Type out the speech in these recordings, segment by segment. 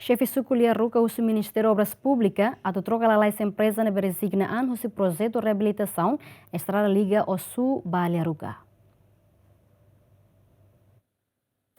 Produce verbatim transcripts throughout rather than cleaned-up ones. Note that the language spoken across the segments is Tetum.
Xefe suku Liaruka husu Ministériu Obras Públikas atu troka lalais empreza ne'ebé rezigna an husi projetu reabilitasaun estrada liga Ossu ba Liaruka.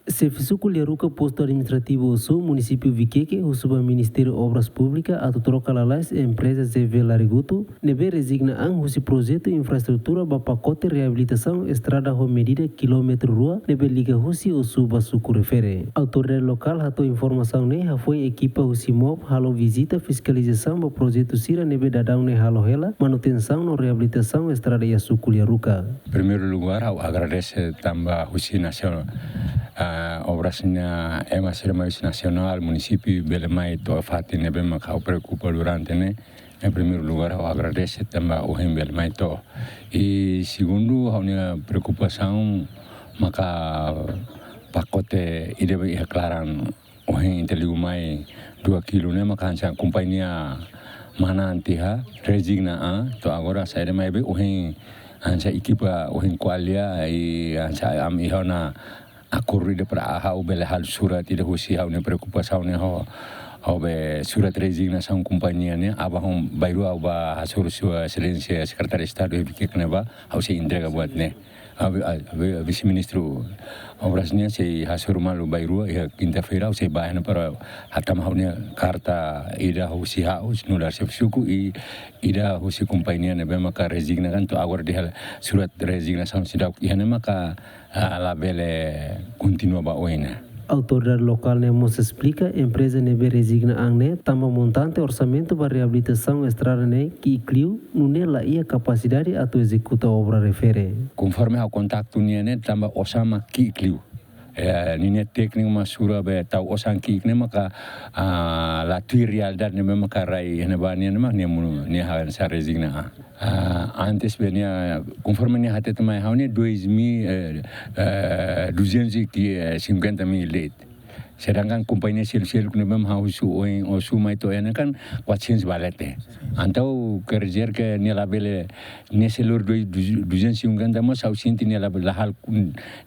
Xefe suku Liaruka, postu administrativu Ossu, munisípiu Viqueque, husu ba Ministériu Obras Públikas atu troka lalais empreza G V Larigutu ne'ebé rezigna an husi projetu infraestrutura ba pakote reabilitasaun estrada ho medida kilómetru rua ne'ebé liga husi Ossu ba suku refere. Autoridade lokál hato'o informasaun ne'e hafoin ekipa husi MOP halo vizita fiskalizasaun ba projetu sira ne'ebé daudaun ne'e halo hela manutensaun no reabilitasaun estrada iha suku Liaruka. Primeiru lugar, ha'u agradese tanba husi nasionál, ah, obras nia ema sira mai husi nasionál, munisípiu bele mai to'o fatin ne'ebé mak ha'u preokupa durante ne'e. Em primeiro lugar, ha'u agradese tanba ohin bele mai to'o. I segundu, ha'u-nia preokupasaun maka pakote ida be iha klaran ohin ita liu mai dua kilo ne'e maka hanesan kompañia manán tiha rezigna an, to'o agora saida mai be ohin hanesan ekipa ohin ko'alia i hanesan ami iha ona akordu ida para ha'u bele halo surat ida husi ha'u-nia preokupasaun ne'e ho, ha'u be surat rezignasaun kompañia ne'e, aban ho bainrua ha'u bá hasoru Sua Exelénsia Sekretáriu Estadu iha Viqueque ne'ebá, ha'u sei entrega buat ne'e. Ha'u be, ha'u be, Vise-Ministru Obras nian sei hasoru malu bainrua, iha kinta-feira ha'u sei bá iha ne'e para hatama ha'u-nia karta ida husi ha'u, nu'udar xefe suku i ida husi kompañia ne'ebé maka rezigna an to'o agora dehan surat rezignasaun seidauk iha ne'e maka ah, labele kontinua ba oin ne'e. Autoridade lokál ne'e mós esplika empreza ne'ebé rezigna an ne'e tanba montante orsamentu ba reabilitasaun estrada ne'e ki'ik liu, nune'e la iha kapasidade atu ezekuta obra refere. Konforme ha'u kontaktu nia ne'e tanba osan mak ki'ik liu. Eh, ninia tékniku mak sura be tau osan ki'ik ne'e maka, ah, la tuir realidade ne'ebé maka rai iha ne'ebá nian ne'e mak nia monu, nia hanesan rezigna an. Ah, antes be nia, konforme nia hatete mai ha'u ne'e dois mil, eh, eh, duzentos e cinquenta mil de'it. Sedangkan kompañia seluk-seluk ne'ebé mak ha'u husu ohin, Ossu mai to'o iha ne'e kan quatrocentos ba leten. Entaun, quer dizer que nia labele, nia sei lori dois, duzentos e cinquenta, mas ha'u sente nia labele, la halo,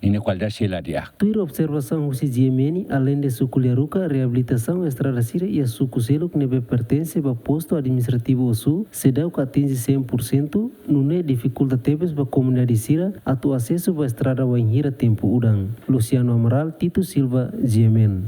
ninia kualidade sei la di'ak. Tuir observasaun husi G M N, aleinde suku Liaruka, reabilitasaun estrada sira iha suku seluk ne'ebé pertense ba postu administrativu Ossu seidauk atinje cem por cento, nune'e difikulta tebes ba komunidade sira atu asesu ba estrada wainhira tempu udan. Luciano Amaral, Tito Silva, G M N.